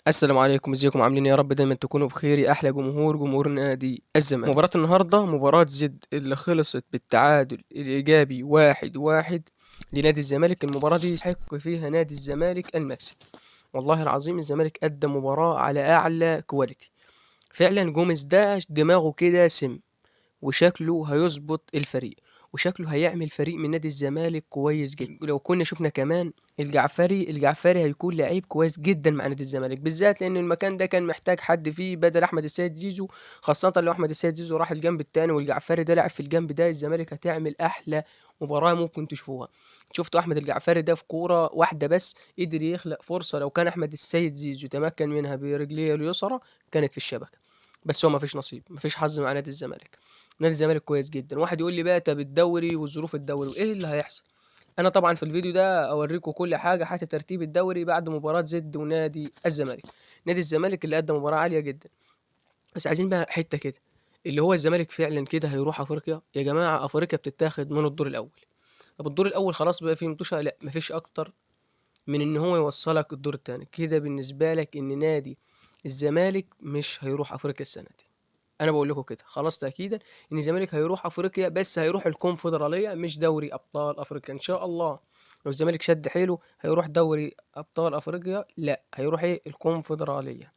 السلام عليكم، ازيكم؟ عاملين إيه؟ يا رب دايما تكونوا بخير يا احلى جمهور، جمهور نادي الزمالك. مباراة النهارده مباراة زد اللي خلصت بالتعادل الايجابي 1-1 لنادي الزمالك. المباراة دي يستحق فيها نادي الزمالك المكسب، والله العظيم الزمالك قدم مباراة على اعلى quality. فعلا جوميز ده دماغه كده سم، وشكله هيظبط الفريق، وشكله هيعمل فريق من نادي الزمالك كويس جدا. لو كنا شفنا كمان الجعفري هيكون لعيب كويس جدا مع نادي الزمالك، بالذات لان المكان ده كان محتاج حد فيه بدل احمد السيد زيزو، خاصة لو احمد السيد زيزو راح الجنب التاني والجعفري ده لعب في الجنب ده، الزمالك هتعمل احلى مباراة ممكن تشوفوها. شفتوا احمد الجعفري ده في كورة واحدة بس قدر يخلق فرصة، لو كان احمد السيد زيزو تمكن منها برجليه اليسرى كانت في الشبكة، بس هو مفيش نصيب، مفيش حظ مع نادي الزمالك. نادي الزمالك كويس جدا. واحد يقول لي بقى طب الدوري وظروف الدوري وايه اللي هيحصل؟ انا طبعا في الفيديو ده اوريكم كل حاجة حتى ترتيب الدوري بعد مباراة زد ونادي الزمالك. نادي الزمالك اللي قدم مباراة عالية جدا، بس عايزين بقى حتة كده اللي هو الزمالك فعلا كده هيروح افريقيا. يا جماعة افريقيا بتتاخد من الدور الاول. طب الدور الاول خلاص بقى فيه متوشه؟ لا، مفيش اكتر من ان هو يوصلك الدور الثاني. كده بالنسبة لك ان نادي الزمالك مش هيروح افريقيا السنة دي. انا بقول لكم كده خلاص تاكيدا ان الزمالك هيروح افريقيا، بس هيروح الكونفدراليه مش دوري ابطال افريقيا ان شاء الله. لو الزمالك شد حيله هيروح دوري ابطال افريقيا، لا هيروح ايه؟ الكونفدراليه.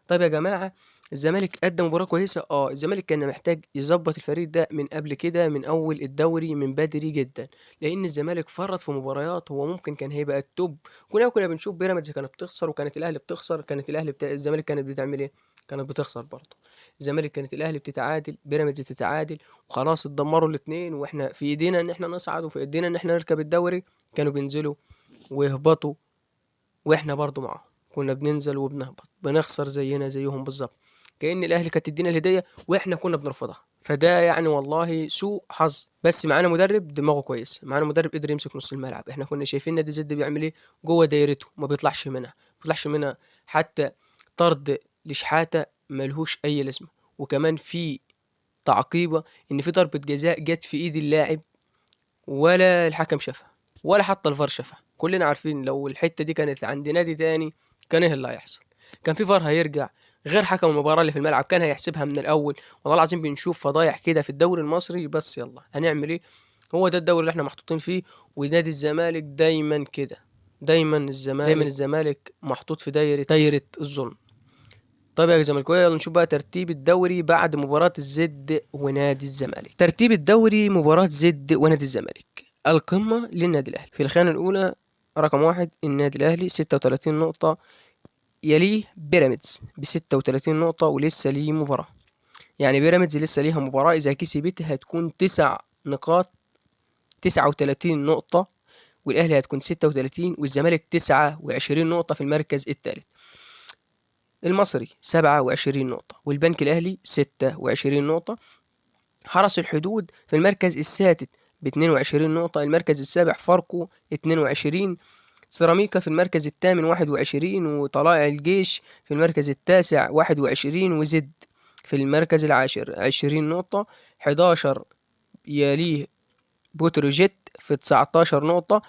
طيب يا جماعة الزمالك قدم مباراة كويسة. الزمالك كان محتاج يظبط الفريق ده من قبل كده، من اول الدوري، من بدري جدا، لان الزمالك فرط في مباريات هو ممكن كان هيبقى ال top. كنا بنشوف بيراميدز كانت بتخسر، وكانت الاهلي بتخسر، كانت الاهلي الزمالك كانت بتعمل ايه؟ كانت بتخسر برضه. الزمالك كانت الاهلي بتتعادل، بيراميدز تتعادل، وخلاص اتدمروا الاثنين، واحنا في ايدينا ان احنا نصعد وفي ايدينا ان احنا نركب الدوري. كانوا بينزلوا ويهبطوا واحنا برضه معاهم كنا بننزل وبنهبط، بنخسر زينا زيهم بالظبط، كأن الاهلي كانت تدينا الهدية واحنا كنا بنرفضها. فده يعني والله سوء حظ. بس معانا مدرب دماغه كويس، معانا مدرب قدر يمسك نص الملعب. احنا كنا شايفين نادي زد بيعمل ايه جوه دايرته، ما بيطلعش منها، ما بيطلعش منها. حتى طرد لشحاته ملهوش اي لازمه. وكمان في تعقيبه ان في ضربه جزاء جت في ايد اللاعب ولا الحكم شافها ولا حتى الفار شافها. كلنا عارفين لو الحتة دي كانت عند نادي تاني كان ايه اللي هيحصل؟ كان في فار هيرجع، غير حكم المباراة اللي في الملعب كان هيحسبها من الاول. والله العظيم بنشوف فضايح كده في الدوري المصري، بس يلا هنعمل ايه؟ هو ده الدوري اللي احنا محطوطين فيه. ونادي الزمالك دايما كده، دايما الزمالك محطوط في دايرة الظلم. طيب يا زملكاويه يلا نشوف بقى ترتيب الدوري بعد مباراة الزد ونادي الزمالك. ترتيب الدوري مباراة زد ونادي الزمالك، القمه للنادي الاهلي في الخانة الاولى رقم 1 النادي الاهلي 36 نقطة، يليه بيراميدز ب 36 نقطة ولسه ليه مباراة، يعني بيراميدز لسه ليها مباراة، إذا كسبتها هتكون 9 نقاط، 39 نقطة، والأهلي هتكون 36 والزمالك 29 نقطة في المركز الثالث. المصري 27 نقطة والبنك الأهلي 26 نقطة. حرس الحدود في المركز السادس ب 22 نقطة، المركز السابع فاركو 22، سيراميكا في المركز الثامن 21، وطلائع الجيش في المركز التاسع 21، وزد في المركز العاشر 20 نقطة، 11 يليه بتروجيت في 19 نقطة،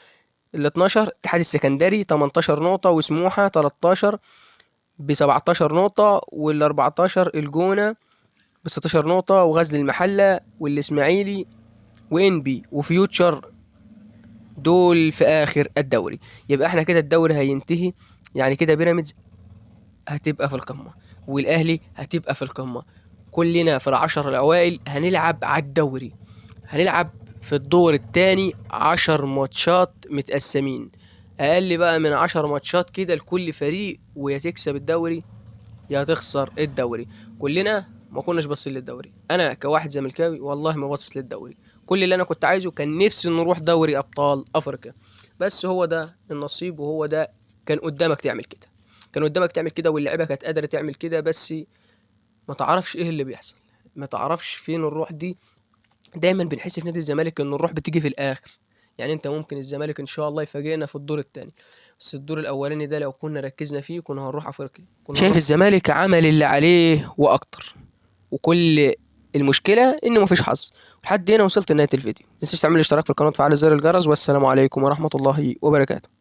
ال 12 اتحاد السكندري 18 نقطة، وسموحة 13 ب 17 نقطة، وال 14 الجونة ب 16 نقطة، وغزل المحلة والإسماعيلي وإنبي وفيوتشر دول في اخر الدوري. يبقى احنا كده الدوري هينتهي، يعني كده بيراميدز هتبقى في القمه والاهلي هتبقى في القمه، كلنا في العشر الاوائل. هنلعب على الدوري، هنلعب في الدور الثاني 10 ماتشات متقسمين، اقل بقى من 10 ماتشات كده لكل فريق، ويا تكسب الدوري يا تخسر الدوري. كلنا ما كناش باصين للدوري، انا كواحد زملكاوي والله ما باصص للدوري، كل اللي انا كنت عايزه كان نفسي نروح دوري ابطال افريقيا، بس هو ده النصيب، وهو ده كان قدامك تعمل كده، كان قدامك تعمل كده، واللعيبة كانت قادرة تعمل كده، بس ما تعرفش ايه اللي بيحصل، ما تعرفش فين الروح دي. دايما بنحس في نادي الزمالك ان الروح بتيجي في الاخر، يعني انت ممكن الزمالك ان شاء الله يفاجئنا في الدور الثاني، بس الدور الاولاني ده لو كنا ركزنا فيه كنا هنروح افريقيا. شايف الزمالك عمل اللي عليه واكتر، وكل المشكلة انه مفيش حظ. لحد هنا وصلت لنهاية الفيديو، متنساش تعمل اشتراك في القناة وتفعل زر الجرس، والسلام عليكم ورحمة الله وبركاته.